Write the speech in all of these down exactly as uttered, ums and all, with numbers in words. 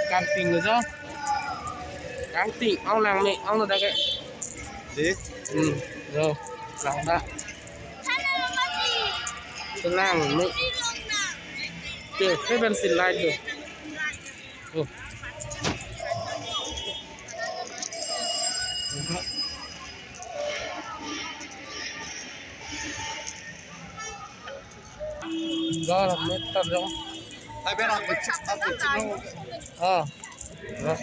Kangting lo jo. Kangting, ong lang me, ong lo dak ke. Di? Hmm, jo, lang dak. Lang me. Te, te ben si light lo. Oh. Gar meter dong. Tapi nak kecil, nak kecil. Ah. Ya.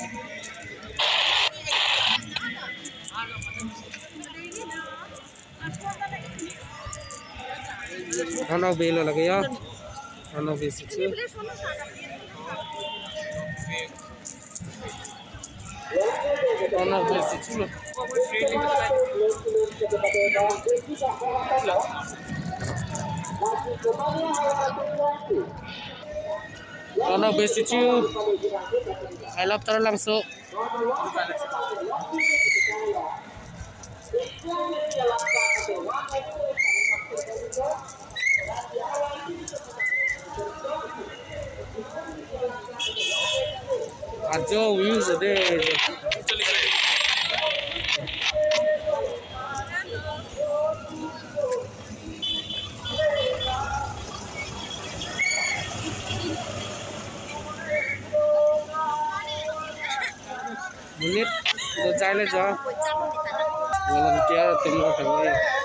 Ano belo lagi ya. Ano besi chu. Ano besi chu. Ano besi chu. Ailap Tara Langso. Ajo views ade. Monit do chai le jo. Volunteer atum lo kami.